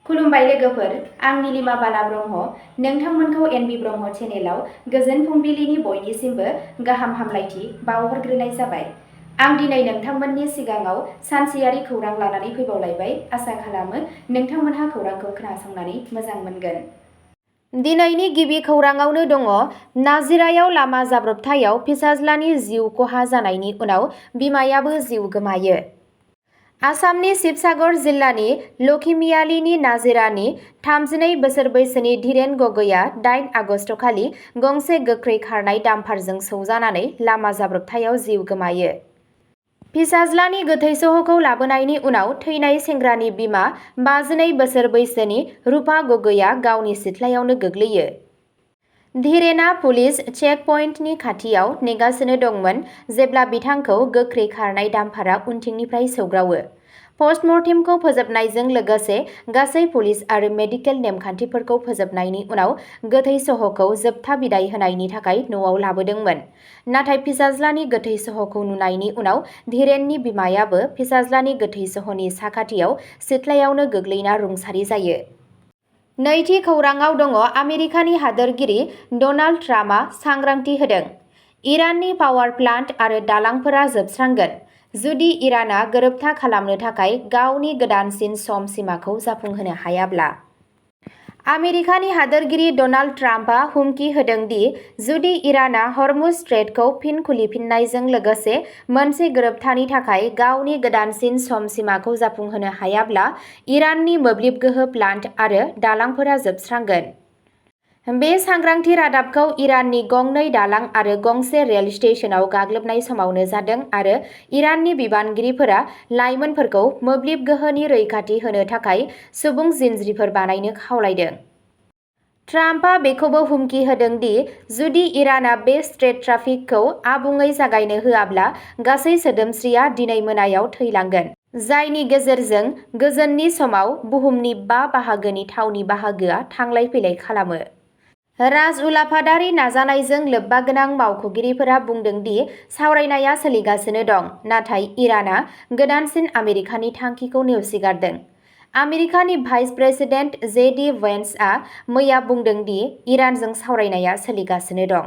खुलुमबाय लोगोफोर, आं नीलिमा बाला ब्रह्म। नोंथांमोनखौ एनबि ब्रह्म चेनेलाव गोजोन फुंबिलिनि बयनिसिमबो गाहाम हामलायथि बावहरग्रोनाय जाबाय। आं दिनै नोंथांमोननि सिगाङाव सानसेयारि खौरां लानानै फैबावलायबाय। आसा खालामो नोंथांमोनहा खौरांखौ खोनासंनानै मोजां मोनगोन। दिनैनि गिबि खौराङावनो दङ नाजिरायाव लामा जाब्रबथायाव फिसाज्लानि जिउ खहा जानायनि उनाव बिमायाबो जिउ गोमायो। आसामनि शिबसागर जिल्लानि लखिमियालिनि नाजिरानि 32 बोसोर बैसोनि धीरेन गगैआ 8 आगस्टखालि गंसे गोख्रै खारनाय डाम्पारजों सौजानानै लामा जाब्रबथायाव जिउ गोमायो। फिसाज्लानि गोथै सहखौ लाबोनायनि उनाव थैनाय सेंग्रानि बिमा 52 बोसोर बैसोनि रुपा गगैआ गावनि सिथ्लायावनो गोग्लैयो। धीरेना पुलिस चेक पइन्टनि खाथियाव नेगासिनो दंमोन जेब्ला बिथांखौ गोख्रै खारनाय डाम्पारआ उनथिंनिफ्राय सौग्रावो। पस्टमर्टेमखौ फोजोबनायजों लोगोसे गासै पुलिस आरो मेडिकेल नेमखान्थिफोरखौ फोजोबनायनि उनाव गोथै सहखौ जोबथा बिदाइ होनायनि थाखाय न'आव लाबोदोंमोन। नाथाय फिसाज्लानि गोथै सहखौ नुनायनि उनाव धीरेननि बिमायाबो फिसाज्लानि गोथै सहनि साखाथियाव सिथ्लायावनो गोग्लैना रुंसारि जायो। नैथि खौराङाव दङ आमेरिकानि हादोरगिरि डनाल्ड ट्राम्पआ सांग्रांथि होदों। इराननि पावार प्लान्ट आरो दालांफोरा जोबस्रांगोन जुदि इरानआ गोरोबथा खालामनो थाखाय गावनि गोदानसिन सम सिमाखौ जाफुंहोनो हायाब्ला। आमेरिकानि हादोरगिरि डनाल्ड ट्राम्पआ हुमखि होदों दि जुदि इरानआ हर्मुज स्ट्रेटखौ फिन खुलिफिननायजों लोगोसे मोनसे गोरोबथानि थाखाय गावनि गोदानसिन सम सिमाखौ जाफुंहोनो हायाब्ला इराननि मोब्लिब गोहो प्लान्ट आरो दालांफोरा जोबस्रांगोन। बे सांग्रांथि रादाबखौ इराननि गंनै दालां आरो गंसे रेल स्टेशनाव गाग्लोबनाय समावनो जादों आरो इराननि बिबानगिरिफोरा लाइमोनफोरखौ मोब्लिब गोहोनि रैखाथि होनो थाखाय सुबुं जिनज्रिफोर बानायनो खावलायदों। ट्राम्पआ बेखौबो हुमखि होदों दि जुदि इरानआ बे स्ट्रेट ट्राफिकखौ आबुङै जागायनो होआब्ला गासै सोदोमस्रिया दिनै मोनायाव थैलांगोन, जायनि गेजेरजों गोजोननि समाव बुहुमनि 5 बाहागोनि थावनि बाहागोआ थांलाय फैलाय खालामो। राजउलाफादारि नाजानायजों लोब्बागोनां मावख'गिरिफोरा बुंदों दि सावरायनाया सोलिगासिनो दं, नाथाय इरानआ गोदानसिन आमेरिकानि थांखिखौ नेवसिगारदों। आमेरिकानि भाइस प्रेसिडेन्ट जे.डि. वेन्सआ मैया बुंदों दि इरानजों सावरायनाया सोलिगासिनो दं।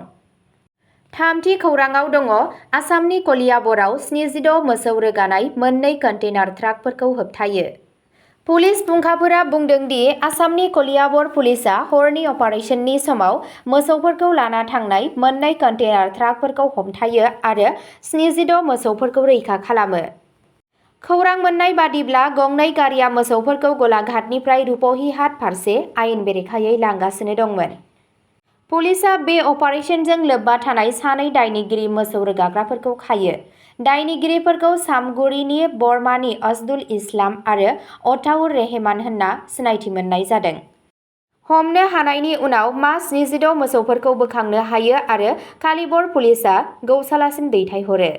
थामथि खौराङाव दङ आसामनि कलियाबरआव 76 मोसौ रोगानाय मोननै कन्टेनार ट्राकफोरखौ होबथायो। पुलिस फुंखाफोरा बुंदों दि आसामनि कलियाबर पुलिसआ हरनि अपारेशननि समाव मोसौफोरखौ लाना थांनाय मोननै कन्टेनार ट्राकफोरखौ हमथायो आरो 76 मोसौफोरखौ रैखा खालामो। खौरां मोन्नाय बादिब्ला गंनै गारिया मोसौफोरखौ गलाघाटनिफ्राय रुपहिहाट फारसे आयेन बेरेखायै लांगासिनो दंमोन। पुलिसआ बे अपारेशनजों लोब्बा थानाय सानै दायनिगिरि मोसौ रोगाग्राफोरखौ खायो। दायनिगिरिफोरखौ सामगुरिनि बर्मानि असदुल इस्लाम आरो अताउर रेहमान होनना सिनायथि मोननाय जादों। हमनो हानायनि उनाव मा 76 मोसौफोरखौ बोखांनो हायो आरो कालिबर पुलिसआ गौसालासिम दैथायहरो।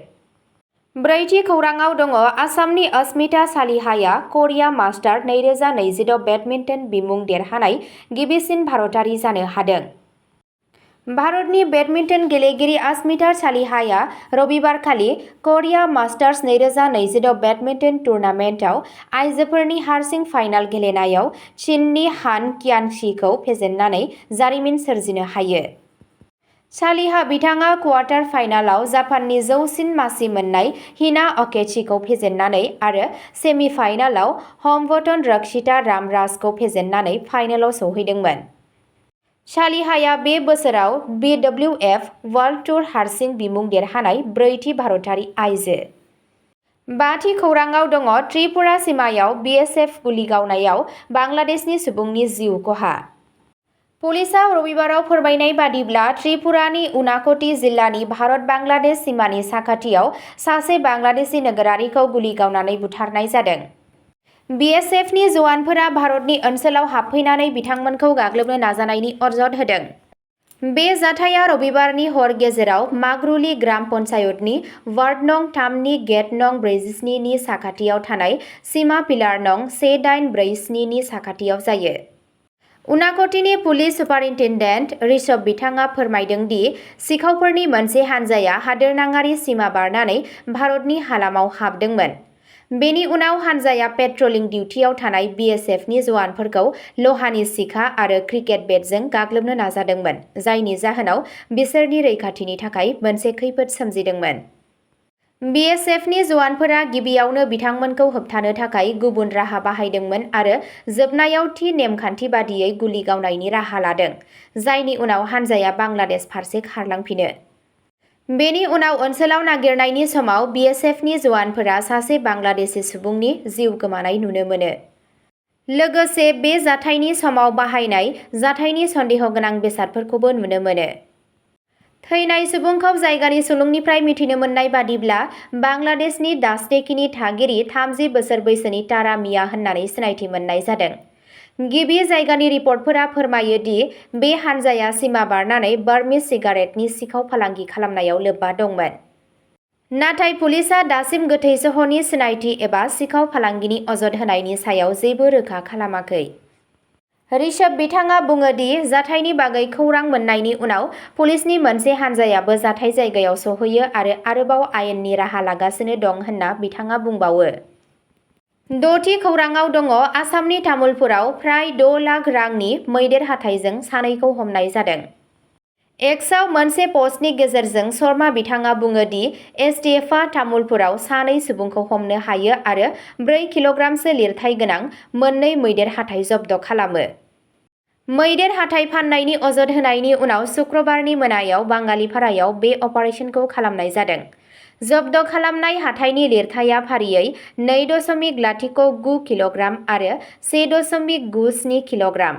ब्रैथि खौराङाव दङ आसामनि अस्मिता सालिहाया करिया मास्टार 2026 बेडमिन्टन बिमुं देरहानाय गिबिसिन भारतारि जानो हादों। भारतनि बेडमिन्टन गेलेगिरि अस्मिता सालिहाया रबिबारखालि करिया मास्टार्स 2026 बेडमिन्टन टुर्नामेन्टआव आइजोफोरनि हारसिं फाइनाल गेलेनायाव चीननि हान क्यानशीखौ फेजेननानै जारिमिन सोरजिनो हायो। सालिहा बिथाङा क्वार्टार फाइनालाव जापाननि जौसिन मासि मोननाय हिना अकेचिखौ फेजेननानै आरो सेमि फाइनालाव हम्बटन रक्षिता रामराजखौ फेजेननानै फाइनालाव सौहैदोंमोन। सालिहाया बे बोसोराव BWF वर्ल्ड टुर हारसिं बिमुं देरहानाय ब्रैथि भारतारि आइजो। बाथि खौराङाव दङ त्रिपुरा सिमायाव BSF गुलि गावनायाव बांलादेशनि सुबुंनि जिउ खहा। पुलिसआ रबिबाराव फोरमायनाय बादिब्ला त्रिपुरानि उनाक'ति जिल्लानि भारत-बांलादेश सिमानि साखाथियाव सासे बांलादेशी नोगोरारिखौ गुलि गावनानै बुथारनाय जादों। BSFनि जवानफोरा भारतनि ओनसोलाव हाबफैनानै बिथांमोनखौ गाग्लोबनो नाजानायनि अजद होदों। बे जाथाया रबिबारनि हर गेजेराव मागरुली ग्राम पन्चायतनि वार्ड नं 3 नि गेट नं 47 नि साखाथियाव थानाय सीमा पिलार नं 1847 नि साखाथियाव जायो। उनाक'तिनि पुलिस सुपारिन्टेन्डेन्ट ऋषभ बिथाङा फोरमायदों दि सिखावफोरनि मोनसे हानजाया हादोरनाङारि सीमा बारनानै भारतनि हालामाव हाबदोंमोन। बेनि उनाव हानजाया पेट्रलिं डिउटियाव थानाय BSFनि जवानफोरखौ लहानि सिखा आरो क्रिकेट बेटजों गाग्लोबनो नाजादोंमोन, जायनि जाहोनाव बिसोरनि रैखाथिनि थाखाय मोनसे खैफोद सोमजिदोंमोन। BSFनि जवानफोरा गिबियावनो बिथांमोनखौ होबथानो थाखाय गुबुन राहा बाहायदोंमोन आरो जोबनायाव थि नेमखान्थि बादियै गुलि गावनायनि राहा लादों, जायनि उनाव हानजाया बांलादेश फारसे खारलांफिनो। बेनि उनाव ओनसोलाव नागिरनायनि समाव BSFनि जवानफोरा सासे बांलादेशी सुबुंनि जिउ गोमानाय नुनो मोनो। लोगोसे बे जाथायनि समाव बाहायनाय जाथायनि सन्देहगोनां बेसादफोरखौबो नुनो मोनो। थैनाय सुबुंखौ जायगानि सुलुंनिफ्राय मिथिनो मोननाय बादिब्ला बांलादेशनि दास्टेकिनि थागिरि 30 बोसोर बैसोनि तारा मिया होननानै सिनायथि मोननाय जादों। गिबि जायगानि रिपर्टफोरा फोरमायो दि बे हानजाया सिमा बारनानै बार्मिज सिगारेटनि सिखाव फालांगि खालामनायाव लोब्बा दंमोन। नाथाय पुलिसआ दासिम गोथै सहनि सिनायथि एबा सिखाव फालांगिनि अजद होनायनि सायाव जेबो रोखा खालामाखै। ऋषभ बिथाङा बुङो दि जाथायनि बागै खौरां मोन्नायनि उनाव पुलिसनि मोनसे हानजायाबो जाथाय जायगायाव सौहैयो आरो आरोबाव आयेननि राहा लागासिनो दं होनना बिथाङा बुंबावो। द'थि खौराङाव दङ आसामनि तामुलपुराव फ्राय 6 लाख रांनि मैदेर हाथाइजों सानैखौ हमनाय जादों। एक्सआव मोनसे पस्टनि गेजेरजों शर्मा बिथाङा बुङो दि STFआ तामुलपुराव सानै सुबुंखौ हमनो हायो आरो 4 किल'ग्रामसो लिरथाय गोनां मोननै मैदेर हाथाइ जब्द खालामो। मैदेर हाथाइ फाननायनि अजद होनायनि उनाव शुक्रबारनि मोनायाव बाङालिपारायाव बे अपारेशनखौ खालामनाय जादों। जब्द खालामनाय हाथाइनि लिरथाया फारियै 2.09 किल'ग्राम आरो 1.97 किल'ग्राम।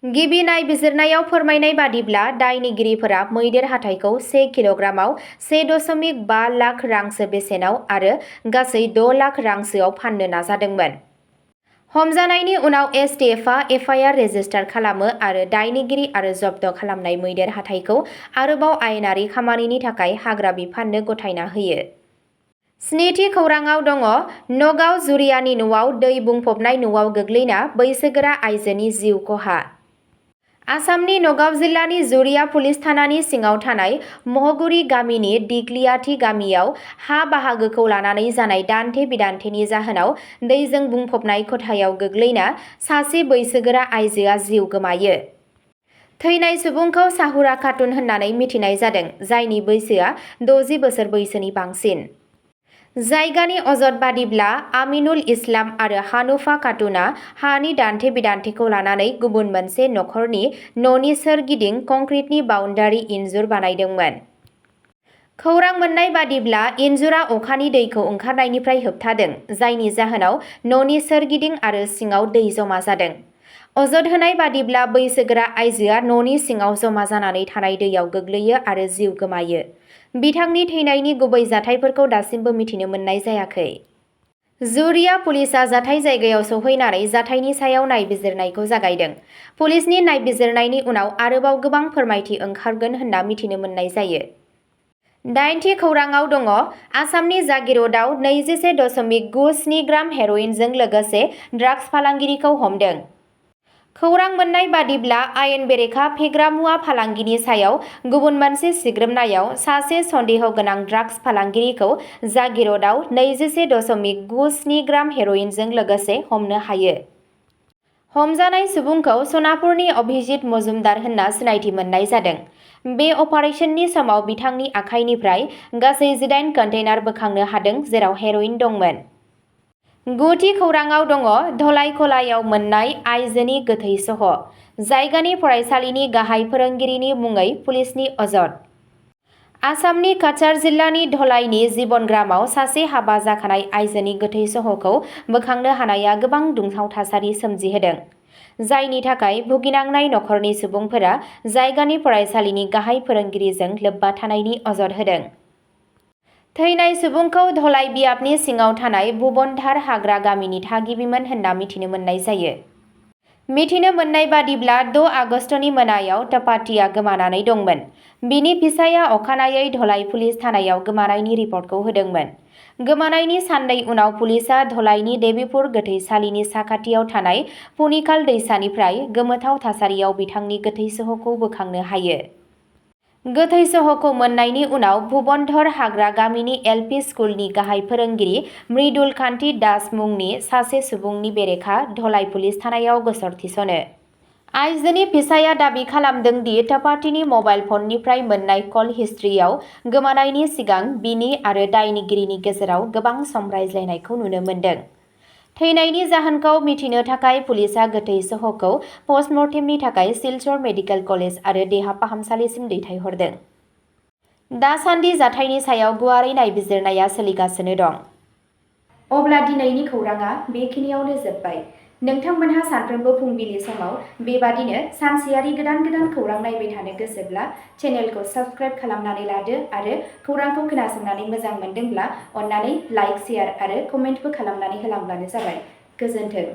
गिबि नायबिजिरनायाव फोरमायनाय बादिब्ला दायनिगिरिफोरा मैदेर हाथाइखौ 1 किल'ग्रामाव 1.5 लाख रांसो बेसेनाव आरो गासै 6 लाख रांसोआव फाननो नाजादोंमोन। हमजानायनि उनाव STFआ FIR रेजिस्टार खालामो आरो दायनिगिरि आरो जब्द खालामनाय मैदेर हाथाइखौ आरोबाव आयेनारि खामानिनि थाखाय हाग्रा बिफाननो गथायना होयो। 7थि खौराङाव दङ नगाव जुरियानि न'आव दै बुंफबनाय न'आव गोग्लैना बैसोगोरा आइजोनि जिउ खहा। आसामनि नगाव जिल्लानि जुरिया पुलिस थानानि सिङाव थानाय महगुरि गामिनि दिग्लियाथि गामियाव हा बाहागोखौ लानानै जानाय दान्थे-बिदान्थेनि जाहोनाव दैजों बुंफबनाय खथायाव गोग्लैना सासे बैसोगोरा आइजोआ जिउ गोमायो। थैनाय सुबुंखौ साहुरा खातुन होननानै मिथिनाय जादों, जायनि बैसोआ 60 बोसोर बैसोनि बांसिन। जायगानि अजद बादिब्ला आमिनुल इस्लाम आरो हानुफा खातुनआ हानि दान्थे-बिदान्थेखौ लानानै गुबुन मोनसे नखरनि न'नि सोरगिदिं कंक्रिटनि बाउन्डारि इनजुर बानायदोंमोन। खौरां मोन्नाय बादिब्ला इनजुरा अखानि दैखौ ओंखारनायनिफ्राय होबथादों, जायनि जाहोनाव न'नि सोरगिदिं आरो सिङाव दै जमा जादों। अजद होनाय बादिब्ला बैसोगोरा आइजोआ न'नि सिङाव जमा जानानै थानाय दैयाव गोग्लैयो आरो जिउ गोमायो। बिथांनि थैनायनि गुबै जाथायफोरखौ दासिमबो मिथिनो मोननाय जायाखै। जुरिया पुलिसआ जाथाय जायगायाव सौहैनानै जाथायनि सायाव नायबिजिरनायखौ जागायदों। पुलिसनि नायबिजिरनायनि उनाव आरोबाव गोबां फोरमायथि ओंखारगोन होनना मिथिनो मोननाय जायो। 8थि खौराङाव दङ आसामनि जागिरदआव 21.97 ग्राम हेर'इनजों लोगोसे ड्राग्स फालांगिरिखौ हमदों। खौरां मोन्नाय बादिब्ला आयेन बेरेखा फेग्रा मुवा फालांगिनि सायाव गुबुन मोनसे सिग्रोमनायाव सासे सन्देह गोनां ड्राग्स फालांगिरिखौ जागिरदआव 21.97 ग्राम हेर'इनजों लोगोसे हमनो हायो। हमजानाय सुबुंखौ सनापुरनि अभिजित मजुमदार होनना सिनायथि मोननाय जादों। बे अपारेशननि समाव बिथांनि आखाइनिफ्राय गासै 18 कन्टेनार बोखांनो हादों, जेराव हेर'इन दंमोन। 9थि खौराङाव दङ धलाइखलायाव मोननाय आइजोनि गोथै सह'। जायगानि फरायसालिनि गाहाय फोरोंगिरिनि मुङै पुलिसनि अजद। आसामनि काछार जिल्लानि धलाइनि जीबनग्रामाव सासे हाबा जाखानाय आइजोनि गोथै सह'खौ बोखांनो हानाया गोबां दुंहाव थासारि सोमजिहोदों, जायनि थाखाय भुगिनांनाय नखरनि सुबुंफोरा जायगानि फरायसालिनि गाहाय फोरोंगिरिजों लोब्बा थानायनि अजद होदों। थैनाय सुबुंखौ धलाई बियाबनि सिङाव थानाय भुबनधार हाग्रा गामिनि थागिबिमोन होनना मिथिनो मोननाय जायो। मिथिनो मोननाय बादिब्ला 6 आगस्तनि मोनायाव टपाटिया गोमानानै दंमोन। बिनि फिसायआ अखानायै धलाई पुलिस थानायाव गोमानायनि रिपर्टखौ होदोंमोन। गोमानायनि साननै उनाव पुलिसआ धलाइनि देबीपुर गोथैसालिनि साखाथियाव थानाय फुनिखाल दैसानिफ्राय गोमोथाव थासारियाव बिथांनि गोथै सह'खौ बोखांनो हायो। गोथै सहखौ मोननायनि उनाव भुबनधर हाग्रा गामिनि एलपि स्कुलनि गाहाय फोरोंगिरि मृदुल कान्ति दास मुंनि सासे सुबुंनि बेरेखा धलाई पुलिस थानायाव गोसर थिसनो। आइजोनि फिसाया दाबि खालामदों दि टपाटिनि मबाइल फननिफ्राय मोननाय कल हिस्ट्रियाव गोमानायनि सिगां बिनि आरो दायनिगिरिनि गेजेराव गोबां सम रायज्लायनायखौ नुनो मोन्दों। थैनायनि जाहोनखौ मिथिनो थाखाय पुलिसआ गोथै सहखौ पस्टमर्टेमनि थाखाय सिलचर मेडिकेल कलेज आरो देहा फाहामसालिसिम दैथायहरदों। दासान्दि जाथायनि सायाव गुवारै नायबिजिरनाया सोलिगासिनो दं। अब्ला दिनैनि खौरांआ बेखिनियावनो जोबबाय। नोंथांमोनहा सानफ्रोमबो फुंबिलि समाव बेबादिनो सानसेयारि गोदान खौरां नायबाय थानो गोसोब्ला चेनेलखौ साबस्क्राइब खालामनानै लादो आरो खौरांखौ खोनासंनानै मोजां मोनदोंब्ला अन्नानै लाइक, शेयार आरो कमेन्टबो खालामनानै होलांब्लानो जाबाय। गोजोन्थों।